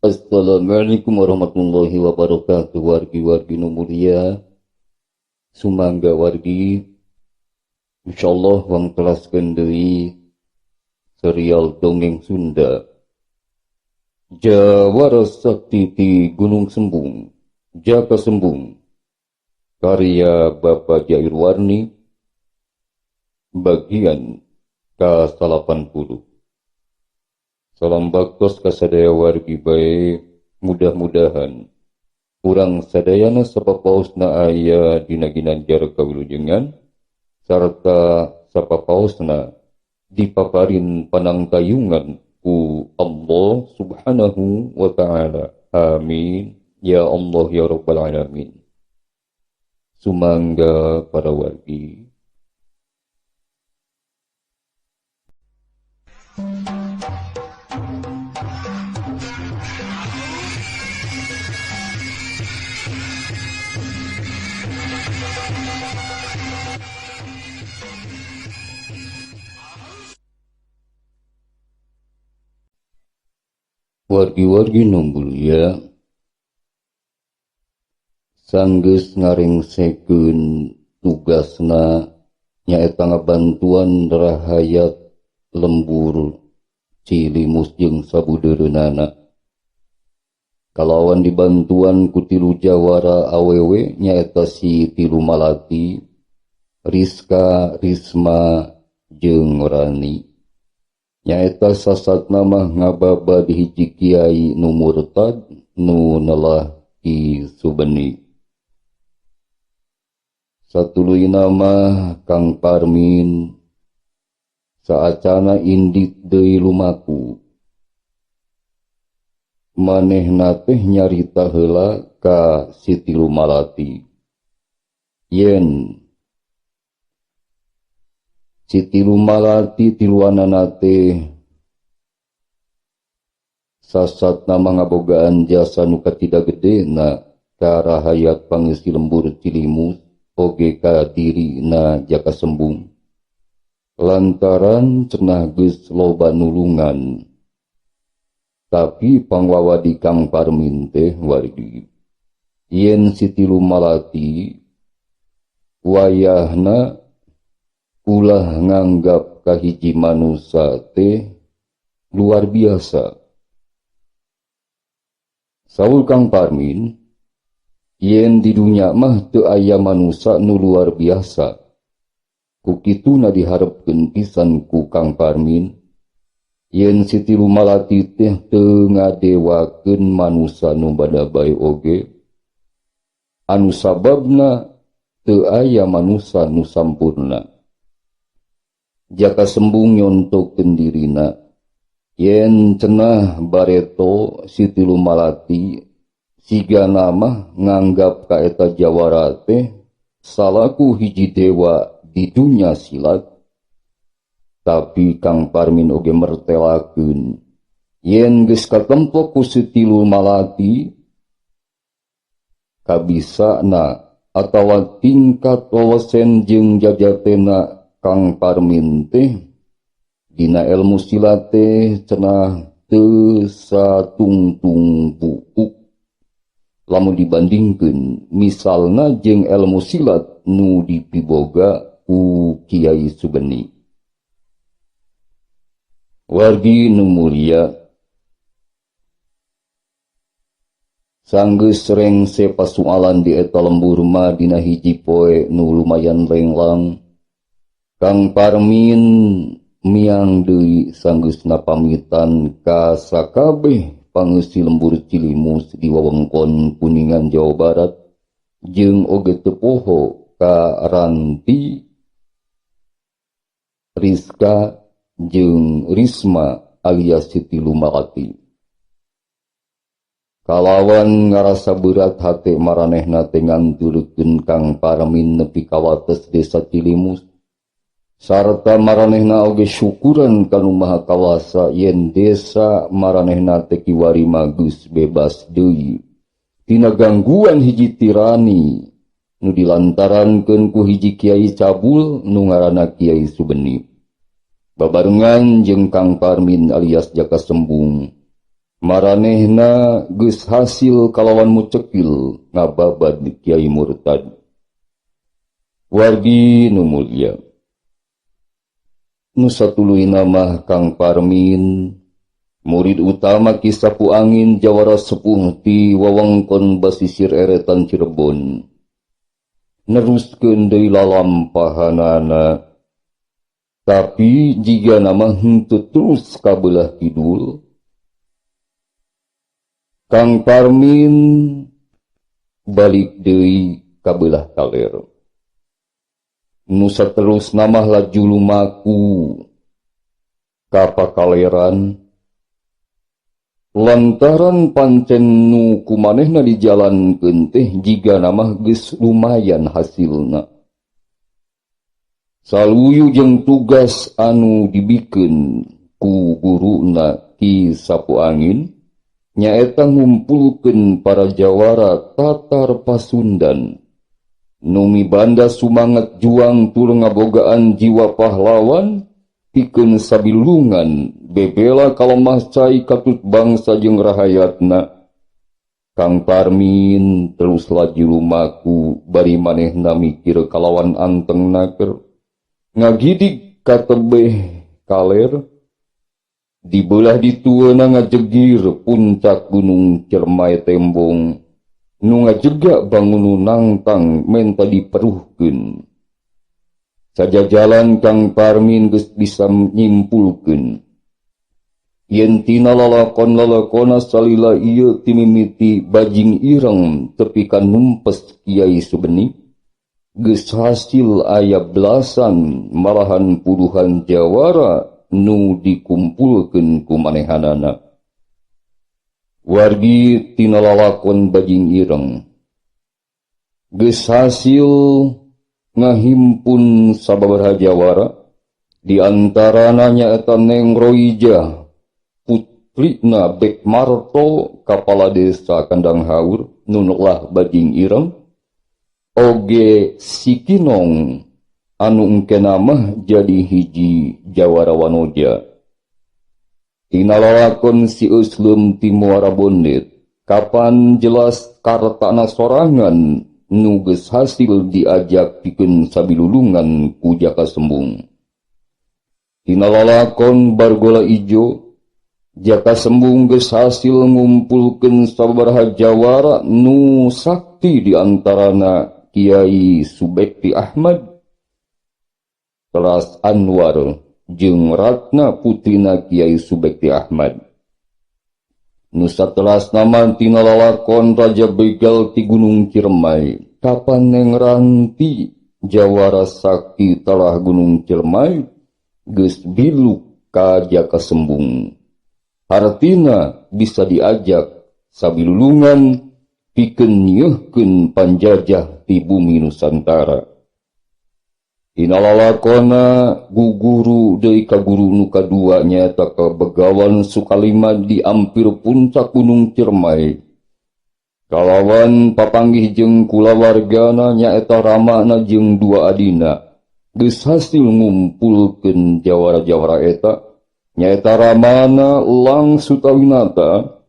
Assalamualaikum warahmatullahi wabarakatuh, wargi-wargi nu mulia. Sumangga wargi. Insyaallah wang telaskeun deui serial dongeng Sunda Jawara Sakti ti Gunung Sembung, Jaka Sembung, karya Bapak Jair Warni, bagian ke-80. Salam baktos ka sadaya wargi bae, mudah-mudahan urang sadayana sapapaosna aya dina ginanjar kawilujengan sarta sapapaosna dipaparin panangtayungan ku Allah Subhanahu wa taala. Amin ya Allah ya rabbal alamin. Sumangga para wargi. Wargi-wargi nu mulia, sanggeus ngarengsekeun tugasna nyaeta ngabantuan rahayat lembur Cilimus jeung sabudeureunana. Kalawan dibantuan ku tilu jawara awewe nyaeta si Tilu Malati, Rizka, Risma jeung Rani. Nyaeta sasatna mah ngababa di hiji kiai nu murtad nu nelah Ki Subeni. Satuluyna mah Kang Parmin saacana indit deui lumaku. Manehna teh nyarita heula ka si Tilu Malati. Yen si Tilu Malati tiluanana teh sasatna mah ngabogaan jasa nu katida gedena ka rahayat pangeusi lembur Cilimus oge ka dirina Jaka Sembung. Lantaran cenah geus loba nulungan. Tapi pangwawadi Kang Parmin teh wargi. Yen si Tilu Malati wayahna ulah nganggap kahiji manusa teh luar biasa. Saur Kang Parmin, yen di dunya mah teu aya manusa nu luar biasa. Ku kituna diharepkeun pisan ku Kang Parmin, yen si Tilu Malati teh teu ngadewakeun manusa nu bada bae oge, anu sababna teu aya manusa nu sampurna. Jaka Sembung nyontokeun dirina, yen cenah bareto si Tilu Malati sigana mah nganggap ka eta jawara teh salaku hiji dewa di dunya silat. Tapi Kang Parmin oge mertelakeun yen geus katempo ku si Tilu Malati kabisana atawa tingkat wawasen jeung jajatena Kang Parmin teh dina ilmu silat teh cenah teu satungtung buuk lamun dibandingkeun misalna jeung ilmu silat nu dipiboga ku Kiai Subeni. Wargi nu mulia, sanggeus rengse pasualan di eta lembur mah dina hiji poe nu lumayan lenglang. Kang Parmin miang deui sanggeusna pamitan ka sakabeh pangeusi lembur Cilimus di wewengkon Kuningan Jawa Barat jeung oge teu poho ka Ranti, Rizka jeung Risma alias Siti Lumalati. Kalawan ngarasa berat hate maranehna teh ngantuleukeun Kang Parmin nepi ka wates desa Cilimus. Sarta maranehna oge syukuran ka Nu Maha Kawasa yen desa maranehna teh kiwari mah geus bebas deui tina gangguan hiji tirani nu dilantarankeun ku hiji kiai cabul nu ngaranna Kiai Subeni. Babarengan jeung Kang Parmin alias Jaka Sembung. Maranehna geus hasil kalawan mucekil ngababad Kiai Murtad. Wargi nu mulya. Nu satuluyna mah Kang Parmin, murid utama Ki Sapu Angin jawara sepuh ti wewengkon basisir eretan Cirebon. Neruskeun deui lalampahanana. Tapi jigana mah henteu terus ka beulah kidul. Kang Parmin balik deui ka beulah kaler. Nu saterusna mah laju lumaku ka pakaleran. Lantaran pancen nu kumanehna dijalankeun teh jigana mah geus lumayan hasilna. Saluyu jeung tugas anu dibikeun ku guruna Ki Sapu Angin nyaeta ngumpulkeun para jawara Tatar Pasundan. Nu mibanda sumangat juang tur ngabogaan jiwa pahlawan pikeun sabilungan bebela kalemah cai katut bangsa jeung rahayatna. Kang Parmin terus laju lumaku bari manehna mikir kalawan anteng naker ngagidig ka tebeh kaler. Di beulah ditueuna ngajegir puncak Gunung Ciremai Tembong nu ngajega bangun nangtang menta diperuhkeun. Sajajalan Kang Parmin geus bisa nyimpulkeun yen tina lalakon-lalakona salila ieu timimiti bajing ireng tepi ka numpes Kiai Subeni geus hasil aya belasan malahan puluhan jawara nu dikumpulkeun ku manehanana. Wargi tina lalakon bajing ireng geus hasil ngahimpun sababaraha jawara, di antarana nyaeta Neng Roijah putrina Bek Marto kapala desa Kandang Haur nu nelah bajing ireng, oge Sikinong anu engkena mah jadi hiji jawara wanoja. Tina lalakon si Eusleum ti Muara Bondet kapan jelas kartana sorangan nu geus hasil diajak pikeun sabilulungan ku Jaka Sembung. Tina lalakon Bargola Ijo Jaka Sembung geus hasil ngumpulkeun sababaraha jawara nu sakti di antarana Kiai Subekti Ahmad, Teras Anwar jeung Ratna putrina Kiai Subekti Ahmad. Nu satelasna mah tina lalakon Raja Begal ti Gunung Ciremai. Kapan Neng Ranti jawara sakti talah Gunung Ciremai geus biluk ka Jaka Sembung. Hartina bisa diajak sabilulungan pikeun nyeuhkeun panjajah ti bumi Nusantara. Dina lalakona guguru deui ka guru nu kadua nyaeta ka Begawan Sukalima di ampir puncak Gunung Ciremai. Kalawan papanggih jeung kulawargana nyaeta ramana jeung dua adina. Geus hasil ngumpulkeun jawara-jawara eta nyaeta ramana Lang Sutawinata,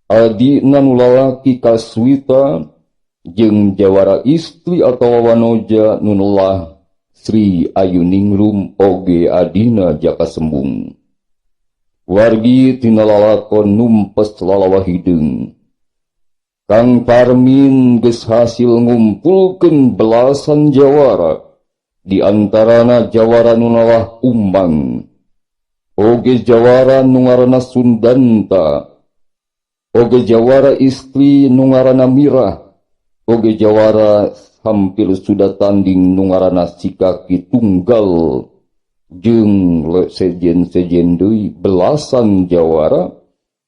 adina nu lalaki Kaswita, jeung jawara istri atawa wanoja nu nelah Sri Ayuningrum oge adina Jaka Sembung. Wargi tina lalakon numpes lalawa hideung. Kang Parmin geus hasil ngumpulkeun belasan jawara, di antarana jawara nu nalah Umbang, oge jawara nu ngaranna Sundanta, oge jawara istri nu ngaranna Mirah, oge jawara hampir sudah tanding nu ngaranna Sikaki Tunggal, jeung sejen-sejen deui belasan jawara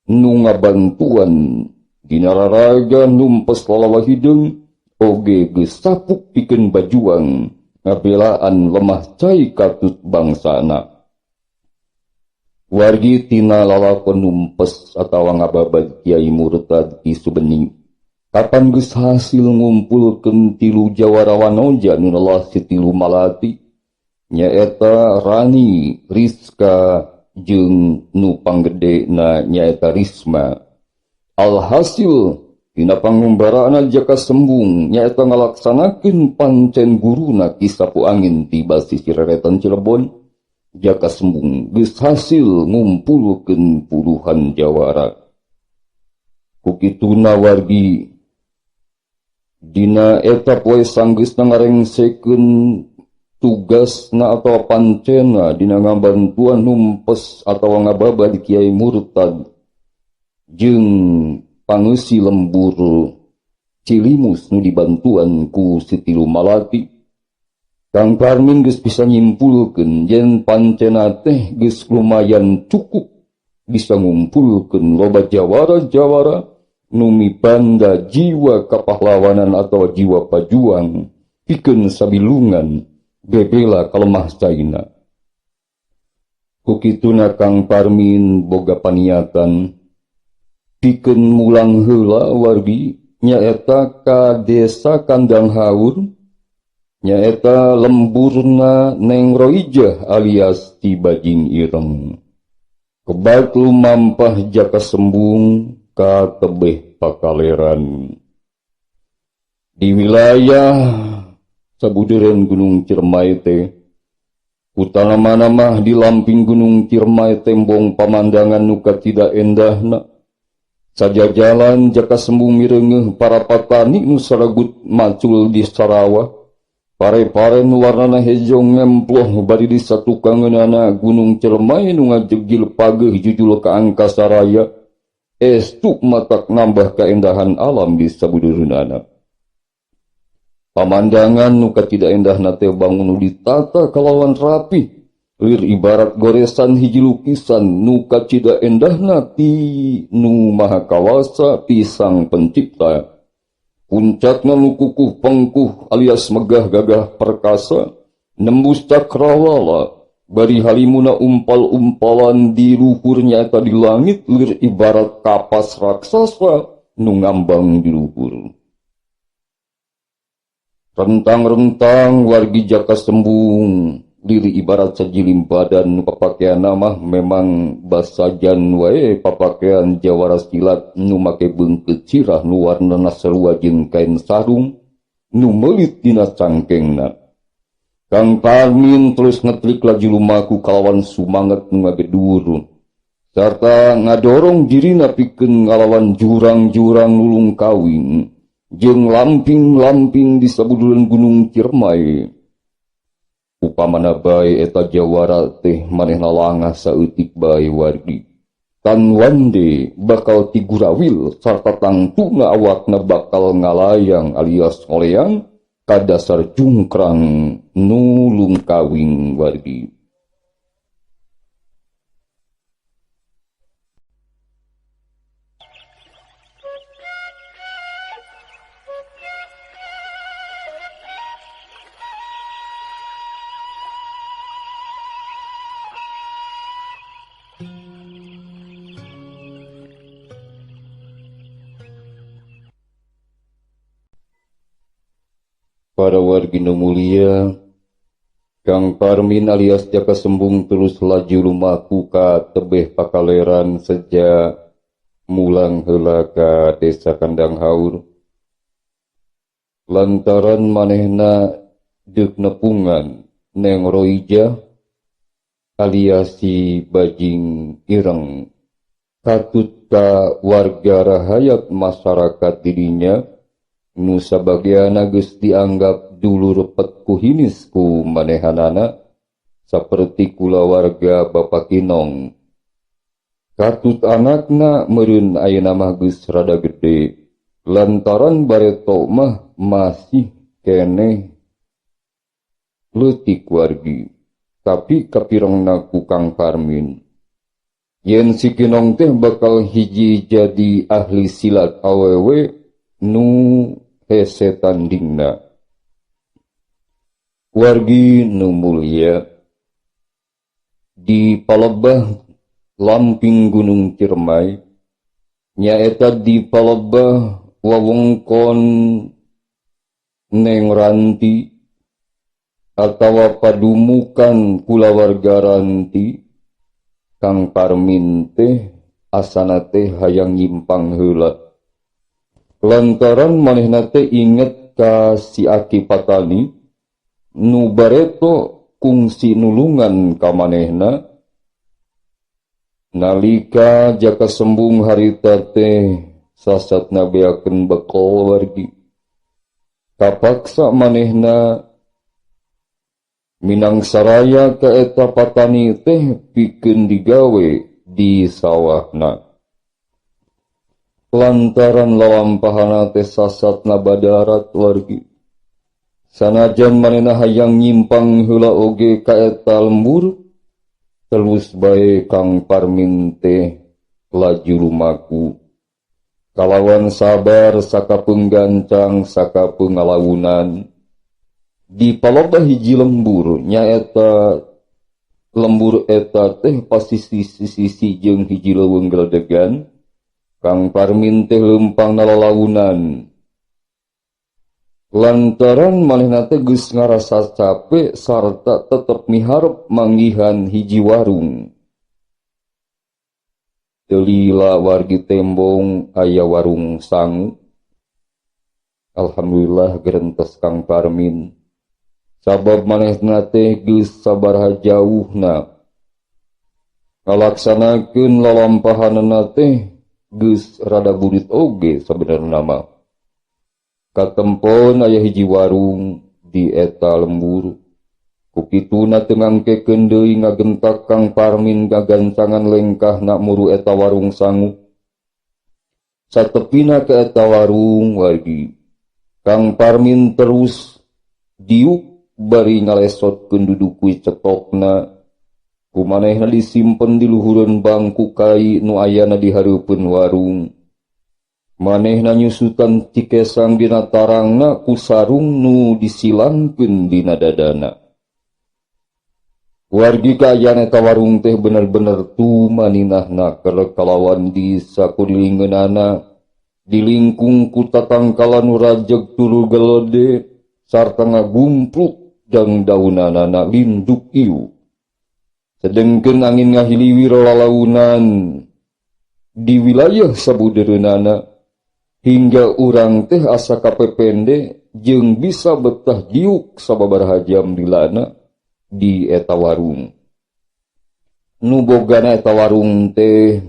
nu ngabantuan dina raraga numpes lalawa hideung oge geus sapuk pikeun bajuang ngabelaan lemah cai katut bangsana. Wargi tina lalakon numpes atawa ngababad Kiai Murtad Ki Subeni kapan geus hasil ngumpulkeun tilu jawara wanoja nu nelah si tilu malati nyaeta Rani, Rizka jeung nu panggedena nyaeta Risma. Alhasil dina pangumbaraana Jaka Sembung nyaeta ngalaksanakeun pancen guruna Ki Sapu Angin ti basisir Reretan Cirebon. Jaka Sembung geus hasil ngumpulkeun puluhan jawara. Ku kituna wargi dina eta poe sanggeusna ngarengsekeun tugasna atawa pancena dina ngabantuan numpes atawa ngababad Kiai Murtad jeung pangeusi lembur Cilimus nu dibantuan ku Sitilu Malati. Kang Parmin geus bisa nyimpulkeun yen pancena teh geus lumayan cukup bisa ngumpulkeun loba jawara-jawara nu mibanda jiwa kapahlawanan atawa jiwa pajuang pikeun sabilungan bebela kalemah caina. Ku kituna Kang Parmin boga paniatan pikeun mulang heula wargi nyaeta ka desa Kandang Haur nyaeta lemburna Neng Roijah alias Ti Bajing Ireng. Kebat lumampah Jaka Sembung ka tebeh Pakaleran. Di wilayah sabudereun Gunung Ciremai teh, utama mah di lamping Gunung Ciremai tembong pamandangan nu katidak endahna. Sajajalan Jaka Sembung mireungeuh para patani nu saragut macul di Sarawak. Pare-pare nu warnana hejo ngemploh bari di satukangeunana Gunung Ciremai nu ngajegil pageuh jujul ka angkasa raya. Estuk matak nambah kaendahan alam di sabudereunana. Pamandangan nu katidak endahna teh bangun nu ditata kalawan rapi, lir ibarat goresan hiji lukisan nu katidak endahna ti nu maha kawasa pisang pencipta. Puncakna nu kukuh pengkuh alias megah gagah perkasa, nembus cakrawala, bari halimuna umpal-umpalan di luhur nyaeta di langit lir ibarat kapas raksasa nu ngambang di luhur. Rentang-rentang wargi Jaka Sembung diri ibarat sajilim badan nu papakean mah memang basajan wae papakean jawara silat nu make beungkeut sirah nu warnana sarua jeung kain sarung nu meulit dina cangkengna. Kang Parmin terus ngetlik laju lumaku kalawan sumanget nu ngagedur sarta ngadorong dirina pikeun ngalawan jurang-jurang nulung kawing jeung lamping-lamping di sabudureun Gunung Ciremai. Upamana bae eta jawara teh manehna langah saeutik bae wargi. Tan wande bakal tigurawil sarta tangtuna awakna bakal ngalayang alias ngoleang ka dasar jungkrang nulung kawing wargi. Para wargi nu mulia, Kang Parmin alias Jaka Sembung terus laju lumaku ka tebeh Pakaleran sejak mulang heula ka desa Kandang Haur. Lantaran manehna deuk nepungan Neng Roijah alias si Bajing Ireng katut ka warga rahayat masyarakat dirinya nu sabagiana geus dianggap dulur pet kuhinis ku manehanana saperti kulawarga Bapak Kinong. Katut anakna meureun ayeuna mah geus rada gede lantaran bareto mah masih keneh leutik wargi tapi kapirengna ku Kang Parmin. Yen si Kinong teh bakal hiji jadi ahli silat awewe nu hese tandingna. Wargi nu mulia, di palebah lamping Gunung Ciremai nyaeta di palebah wewengkon Neng Ranti atawa padumukan kulawarga Ranti, Kang Parmin teh Asana teh hayang nyimpang heula. Lantaran manehna teh inget ka si Aki Patani nu bareto kungsi nulungan ka manehna nalika Jaka Sembung harita teh sasatna beakeun bekal wargi. Kapaksa manehna Minang saraya ka eta patani teh pikeun digawe di sawahna. Lantaran lalampahana teh sasatna badarat wargi. Sanajan manehna hayang nyimpang heula oge ka eta lembur, terus bae Kang Parmin teh laju lumaku. Kalawan sabar sakapeung gancang sakapeung ngalawunan. Di palobah hiji lembur nyaeta lembur eta teh pasti sisi-sisi jeung hiji leuweung geledegan. Kang Parmin teh leumpang nalalaunan. Lantaran manehna teh geus ngarasa capek sarta tetep miharep manggihan hiji warung. Teu lila wargi tembong aya warung sangu. Alhamdulillah gerentes Kang Parmin. Sabab manehna teh geus sabaraha jauhna ngalaksanakeun lalampahanna teh geus rada burit oge sabenerna mah. Katempon aya hiji warung di eta lembur. Ku kituna teu ngangkekeun deui ngagentak Kang Parmin gagancangan lengkahna muru eta warung sangu. Satepina ka eta warung wargi, Kang Parmin terus diuk bari ngalesotkeun dudukui cetokna. Ku manehna disimpen di luhureun bangku kai nu ayana di hareupeun warung. Manehna nyusutan cikesang dina tarangna ku sarung nu disilangkeun dina dadana. Wargi kaayaan eta warung teh bener-bener tumaninahna keur kalawan di sakulilingeunana. Dilingkung ku tatangkalan nu rajeg tuluy gelede sarta ngagumpluk jang daunanana linduk ieu. Sedengkeun angin ngahiliwir lalaunan di wilayah sabudeureunana hingga urang teh asa kapepende jeung bisa betah diuk sababaraha jam dilana di eta warung. Nu bogana eta warung teh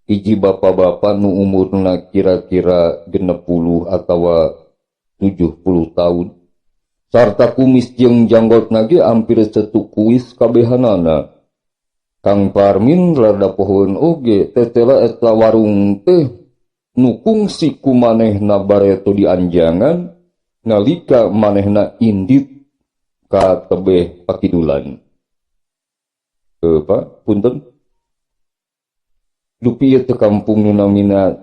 hiji bapak-bapak nu umurna kira-kira 60 atawa 70 tahun. Sarta kumis jeung janggotna ge hampir setukuis kabehanana. Kang Parmin rada pohoeun oge tetela eta warung teh nu kungsi ku manehna bareto dianjangan nalika manehna indit ka tebeh pakidulan. Pak, punten. Dupi ieu teh kampung nu namina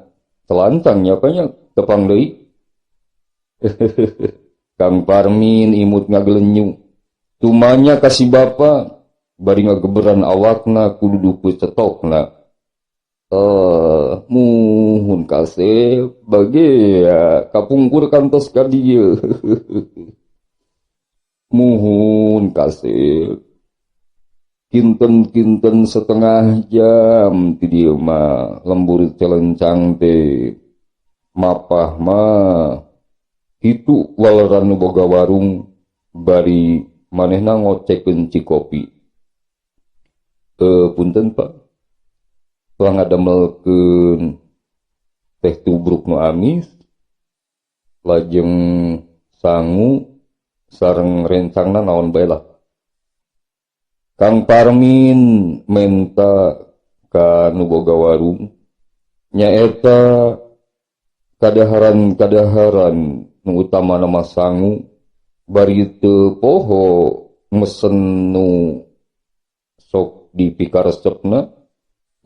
Telancang nya apa nya tepang deui. Kang Parmin imut ngagelenyu. Tumanya ka si bapa bari ngageberan awakna kudu duku cetokna. Muhun kasep bage ya kapungkur kantos ka dieu. Muhun kasep. Kinten-kinten setengah jam ti dieu mah lembur celencang teh mapah mah kitu waleran nu boga warung bari manehna ngocekeun cikopi. Punten Pak, telah ngadamelkeun teh tubruk nu amis lajeng sangu sareng rencangna naon bae lah. Kang Parmin menta ka nu boga warung nyaeta kadaharan-kadaharan nu utamana mah sangu bari teu poho mesen nu sok dipikaresepna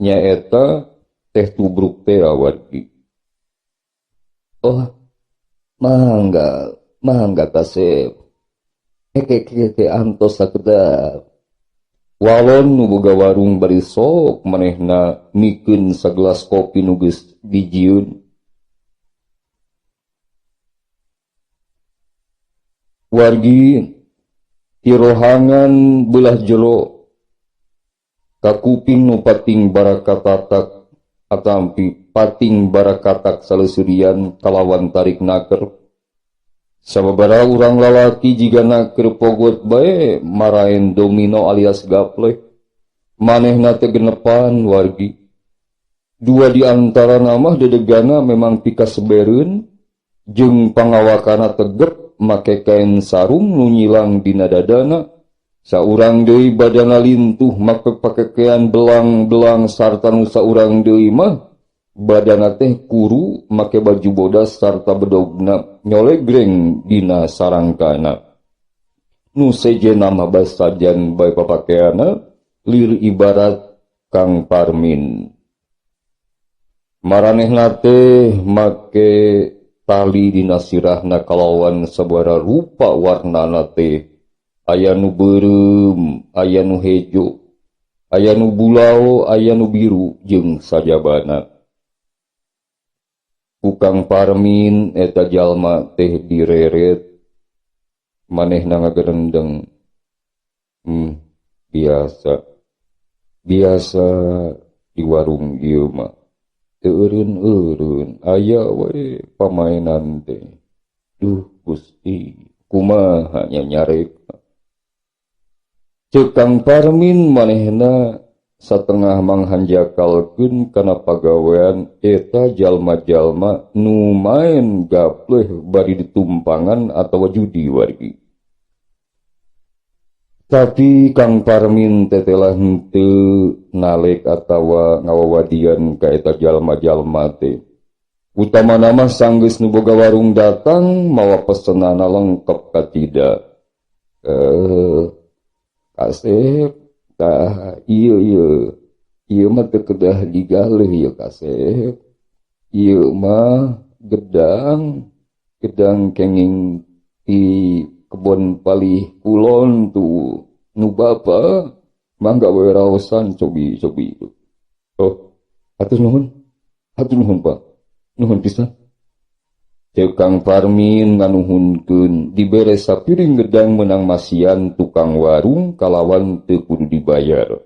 nyaeta teh tubruk teh wargi. Oh, mangga, mangga kasep. Heke antos sakedap. Walon nu boga warung bari sok manehna mikeun sagelas kopi nu geus dijieun. Wargi tirohangan belah jero kakuping nu pating barakatatak Atampi pating barakatak saleusurian kalawan tarik naker. Sababaraha urang lalaki jigana keur pogot bae maraen domino alias gapleh. Manehna teh genepan wargi. Dua di antara mah dedegana memang pikasebereun jeung pangawakana tegep make kain sarung nu nyilang dina dadana. Saurang deui badana lintuh make pakekean belang-belang sarta nu saurang deui mah badana teh kuru make baju bodas sarta bedogna nyolegreng dina sarangkana. Nu sejenna mah basajan bae papakeanna lir ibarat Kang Parmin. Maranehna teh make tali dina sirahna kalawan sabaraha rupa warnana teh. Aya nu beureum, aya nu hejo, aya nu bulao, aya nu biru jeung sajabana. Ku Kang Parmin eta jalma teh direret, manehna ngagerendeng. Biasa. Biasa di warung ieu mah. Teu eureun-eureun, aya we pamainan teh. Duh Gusti, kumaha nya nyarek. Ceuk Kang Parmin manehna satengah manghanjakalkeun kana pagawean eta jalma-jalma nu maen gapleh bari ditumpangan atawa judi wargi. Tapi Kang Parmin tetelah henteu nalek atawa ngawawadian ka eta jalma-jalma teh. Utamana mah sanggeus nu boga warung datang mawa pesenana lengkap katida. Kasep tah ieu ieu ieu mah teu kedah digaleuh ieu kasep. Ieu mah gedang kenging ti kebon palih kulon tu nu bapa mangga we raosan cobi-cobi. Oh, hatur nuhun. Hatur nuhun Pak. Nuhun pisan. Ceuk Kang Parmin nganuhunkeun dibere sapiring gedang meunang masian tukang warung kalawan teu kudu dibayar.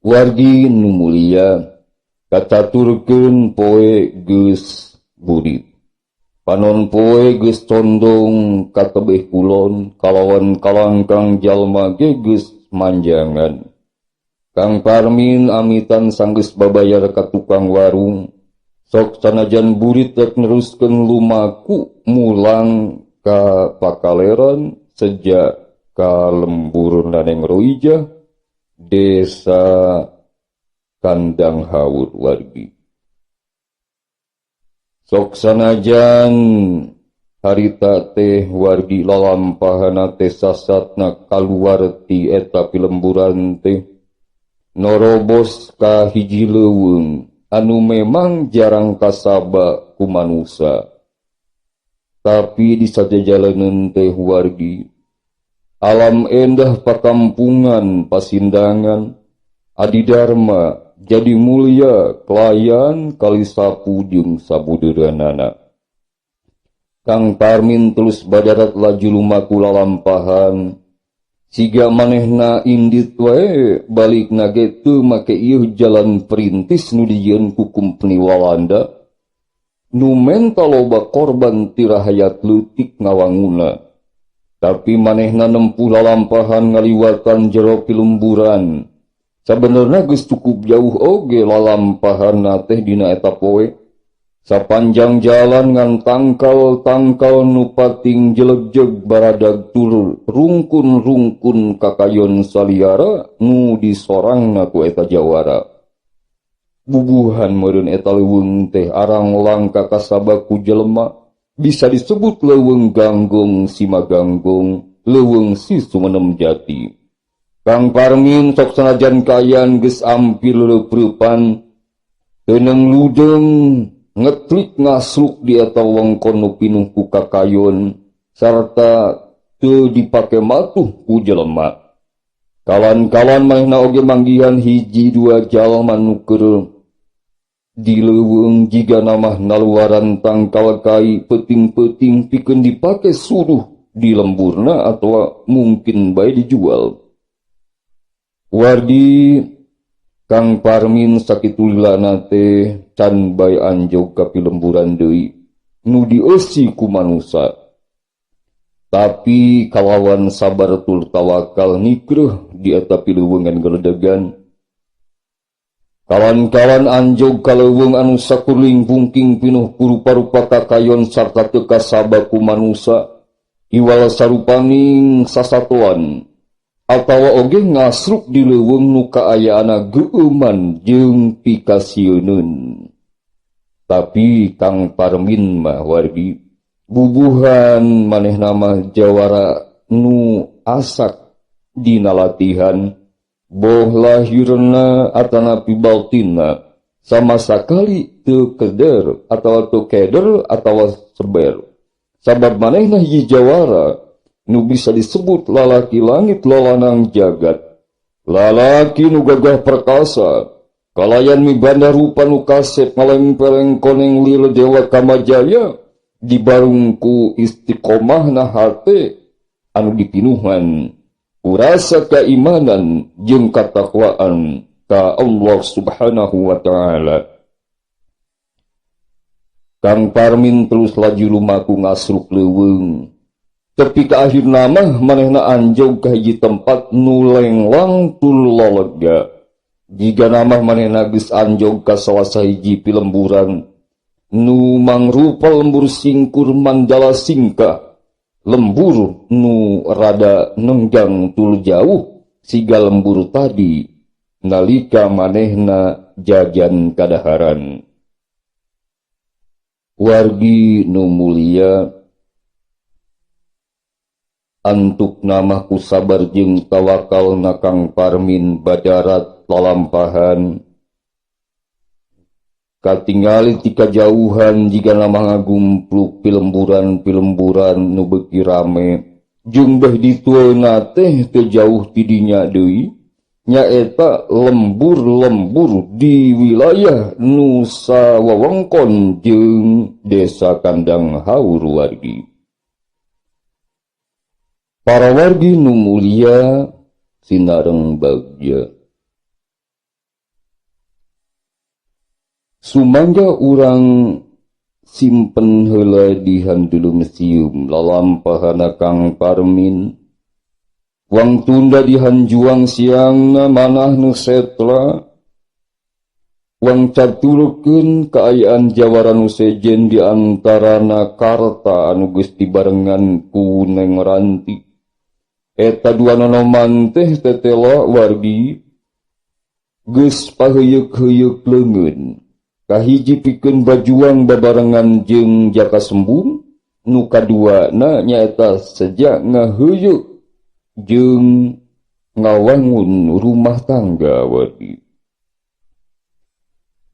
Wargi nu mulia kataturkeun poe geus burit. Panon poe geus condong ka tebih kulon kalawan kalangkang jalma ge geus manjangan. Kang Parmin amitan sanggeus babayar ka tukang warung. Sok sanajan burit rek neruskeun lumaku mulang ka Pakaleran sejak ka lembur Naneng Roijah desa Kandang Haur wargi. Sok sanajan harita teh wargi lalampahana teh sasatna kaluar ti eta pilemburan teh norobos ka hiji leuweung anu memang jarang kasaba ku manusa. Tapi di sajajalaneun teh wargi alam endah pakampungan pasindangan adidharma jadi mulia kelayan kali sapu jeung sabudeureunana. Kang Parmin terus badarat laju lumaku lalampahan siga manehna indit wae balikna ge teu make ieu jalan perintis nu dijieun ku kumpeni Walanda nu menta loba korban ti rahayat leutik ngawanguna. Tapi manehna nempuh lalampahan ngaliwatan jero pilumburan. Sabenerna geus cukup jauh oge lalampahanna teh dina eta poe. Sapanjang jalan ngan tangkal-tangkal nu pating jelegjeg baradag tur rungkun-rungkun kakayon saliara nu disorangna ku eta jawara. Bubuhan meureun eta leuweung teh arang langka kasaba ku jelema, bisa disebut leuweung ganggong simaganggong, leuweung si Sumenem Jati. Kang Parmin sok sanajan kayan geus ampir leupreupan, teuneng ludeng ngetlik ngasluk di eta wengkon nu pinuh ku kakayon sarta teu dipake matuh ku jelema. Kalan-kalan manehna oge manggihan hiji dua jalma nu keur di leuweung jiga namah naluaran tangkal kai peuting-peuting pikeun dipake suruh di lemburna atawa mungkin bae dijual. Wardi Kang Parmin sakitu lilana teh can bae anjog ka pilemburan deui nu dieusi ku manusa. Tapi kalawan sabar tur tawakal nikreuh di eta pileuweungan geledegan. Kawan-kawan anjog ka leuweung anu sakurling bungking pinuh ku rupa-rupa kakayon sarta teu kasaba ku manusa iwal sarupaning sasatoan atawa oge ngasruk di leuweung nu kaayaanna geueuman jeung pikasieuneun. Tapi Kang Parmin mah wargi bubuhan manehna mah jawara nu asak dina latihan boh lahirna atanapi batinna sama sakali teu keder atawa teu keder atawa seber. Sabab manehna hiji jawara nu bisa disebut lalaki langit lalanang jagat. Lalaki nu gagah perkasa, kalayan mibanda rupa nu kasep ngalempeleng koneng lil dewa kamajaya dibarung ku istiqomahna hate anu dipinuhan urasa keimanan jeung katakwaan ka Allah Subhanahu wa taala. Kang Parmin terus laju lumaku ngasruk leuweung. Tepi ka akhirna mah manehna anjog ka hiji tempat nu lenglang tur lolega. Jiga namah manehna geus anjog ka salah sahiji pilemburan nu mangrupa lembur singkur mandala singkah. Lembur nu rada nenggang tur jauh siga lembur tadi nalika manehna jajan kadaharan. Wargi nu mulia, antuk namah ku sabar jeung tawakal na Kang Parmin badarat lalampahan. Katingali ti kajauhan jiga namah ngagumpluk pilemburan-pilemburan nu beuki rame. Jeung beh ditueuna teh teu jauh ti dinya deui, nyaeta lembur-lembur di wilayah Nusa Wewengkon jeung Desa Kandang Haur wargi. Para wargi nu mulia sinareng bagja. Sumangga urang simpen heula di handulum sium lalampahana Kang Parmin. Wang tunda di hanjuang siangna manah nu setla. Wang caturkeun kaayaan jawara nu sejen di antarana karta anu geus dibarengan ku Neng Ranti. Eta dua nonoman teh tetela wargi geus paheuyeuk-heuyeuk leungeun. Kahiji pikeun bajuang babarengan jeung Jaka Sembung, nu kaduana nyaeta sejak ngaheuyeuk jeung ngawangun rumah tangga wargi.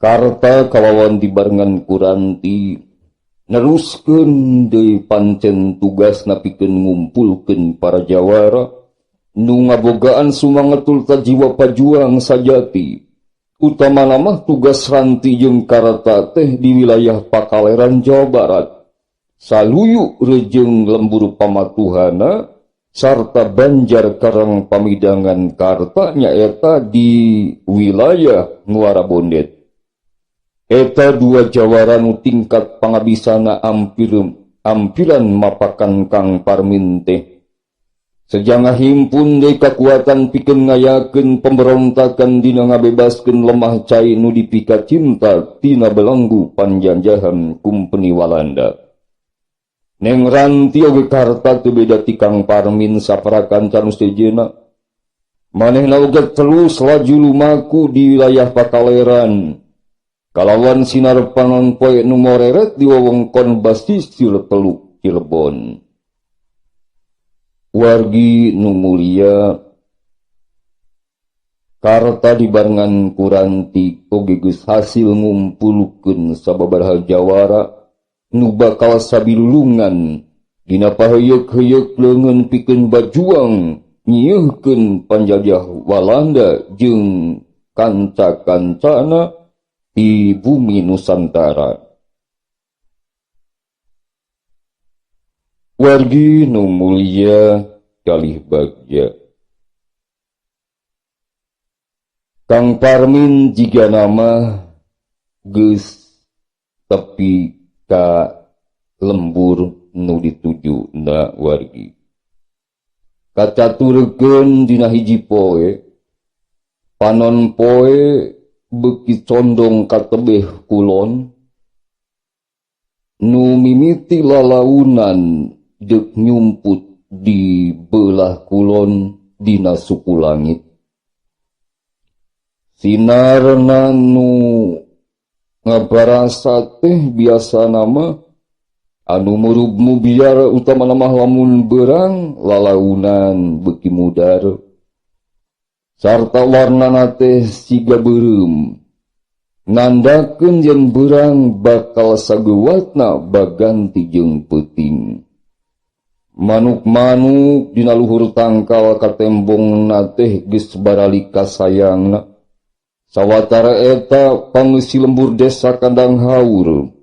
Karta kalawan dibarengan ku Ranti neruskeun deui pancen tugasna pikeun ngumpulkeun para jawara nu ngabogaan sumanget tur jiwa pajuang sajati. Utamana mah tugas Ranti jeung Karta teh di wilayah Pakaleran Jawa Barat. Saluyu rejeung lembur pamatuhana sarta Banjar Karang Pamidangan Karta nyaeta di wilayah Muara Bondet. Eta dua jawara nu tingkat pangabisana ampiran mapakan Kang Parmin teh. Sejanga himpun deui kakuatan pikeun ngayakeun pemberontakan dina ngabebaskeun lemah cai nu dipika cinta tina belenggu panjanjahan kumpeni Walanda. Neng Ranti oge Karta teu beda ti Kang Parmin saparakan can sejenna. Manehna oge terus laju lumaku di wilayah Pakaleran. Kalawan sinar panon poe nu moreret di wewengkon basisir Teluk Cirebon. Wargi nu mulia, Karta dibarengan ku Ranti oge geus hasil ngumpulkeun sababaraha jawara nu bakal sabilulungan dina paheuyeuk-heuyeuk leungeun pikeun bajuang nyieuhkeun panjajah Walanda jeung kanca-kancana di bumi Nusantara. Wargi nu mulia kalih bagja. Kang Parmin jigana mah geus tepi ka lembur nu ditujuna wargi. Kacaturkeun dina hiji poe, panon poe beuki condong ka tebeh kulon, nu mimiti lalaunan deuk nyumput di beulah kulon dina suku langit. Sinarna nu ngabarasa teh biasana mah anu murub mubiar utamana mah lamun beurang lalaunan beuki mudar sarta warnana teh siga beureum nandakeun yen beurang bakal sageuwatna baganti jeung peuting. Manuk-manuk dina luhur tangkal katembongna teh geus baralik ka sayangna. Sawatara eta pangeusi lembur desa Kandang Haur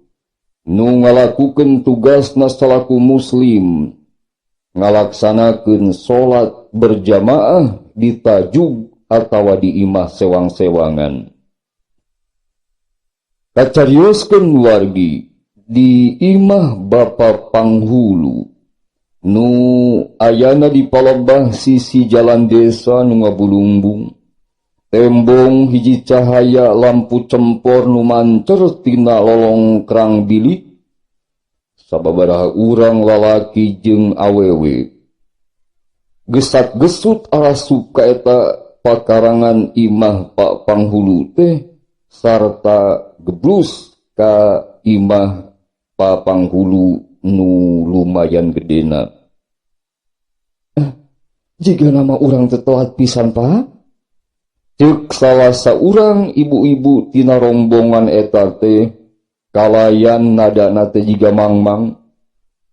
nu ngalakukeun tugasna salaku muslim ngalaksanakeun salat berjamaah di tajug atawa di imah sewang-sewangan. Kacarioskeun wargi di imah Bapa Panghulu nu ayana di palebah sisi jalan desa nu ngabulungbung. Tembong hiji cahaya lampu cempor nu mancer tina lolongkrang bilik sababaraha urang lalaki jeung awewe gesat-gesut arasup ka eta pakarangan imah Pak Panghulu teh sarta geblus ka imah Pak Panghulu nu lumayan gedena. Jiga nama urang teh telat pisan Pak. Ceuk salah saurang ibu-ibu tina rombongan eta teh kalayan nadana teh jiga mangmang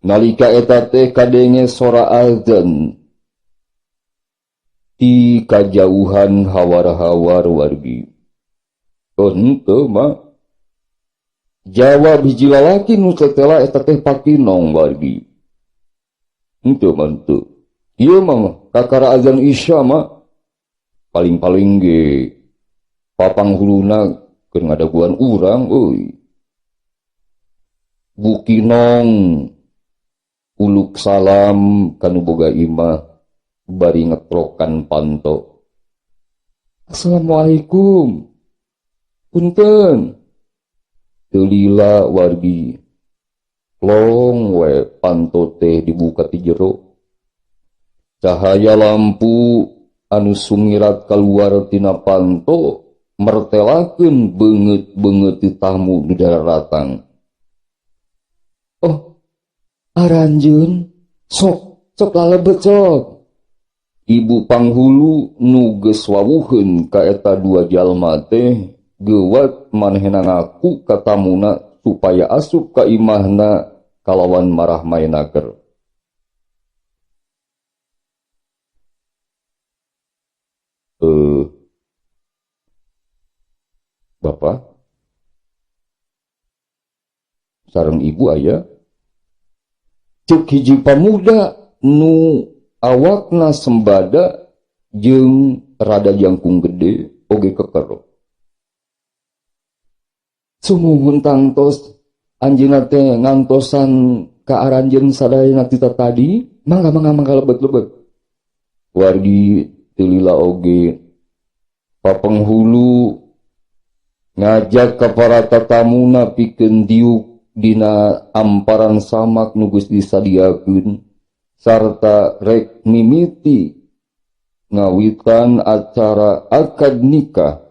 nalika eta teh kadenge sora azan ti kajauhan hawar-hawar wargi. Henteu mah jawab hiji lalaki nu tetela eta teh pakinong wargi. Henteu mah henteu. Ieu mah kakara azan isya mah paling-paling ge papanghuluna keur ngadaguan urang euy. Bukinong uluk salam kanu boga imah bari ngetrokan panto. Assalamualaikum. Punten. Teu lila wargi. Long we panto teh dibuka ti jero. Cahaya lampu anu sumirat kaluar tina panto mertelakeun beungeut-beungeut ti tamu nu daratang. Oh, aranjeun sok sok lalebet sok. Ibu panghulu nu geus wawuheun ka eta dua jalma teh geuwat manehna ngaku ka tamuna supaya asup ka imahna kalawan marah mainaker. Bapak sareng ibu aya ceuk hiji pamuda nu awakna sembada jeung rada jangkung gede oge keker. Sumuhun tangtos anjeunna teh ngantosan ka aranjeun sadayana ti tadi mangga mangga mangga lebet-lebet. Wargi teu lila oge papenghulu ngajak ka para tatamuna pikeun diuk dina amparan samak nu geus disadiakeun sarta rek mimiti ngawitan acara akad nikah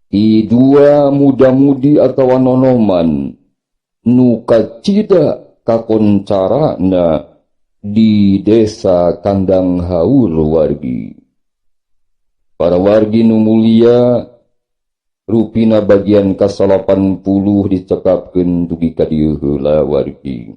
di dua muda-mudi atawa nonoman nu kacida kakoncarana di desa Kandang Haur wargi. Para wargi nu mulia rupina bagian ka-80 dicekapkeun dugi ka dieu heula wargi.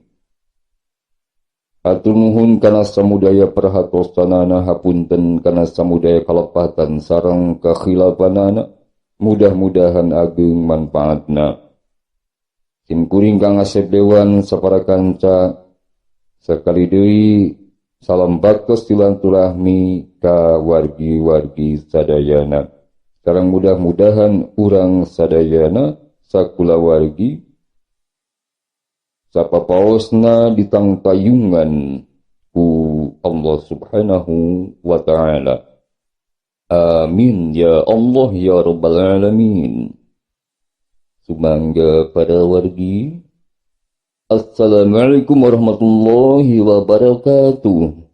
Hatur nuhun kana samudaya perhatosanana, hapunten kana samudaya kalepatan sareng kakhilafanana, mudah-mudahan ageng manfaatna. Sim kuring Kang Asep Dewan sapara kanca sakali deui salam baktos silaturahmi ka wargi-wargi sadayana. Sareng mudah-mudahan urang sadayana sakulawargi sapapaosna ditangtayungan ku Allah Subhanahu wa Ta'ala. Amin ya Allah ya Rabbal Alamin. Sumangga para wargi. Assalamualaikum warahmatullahi wabarakatuh.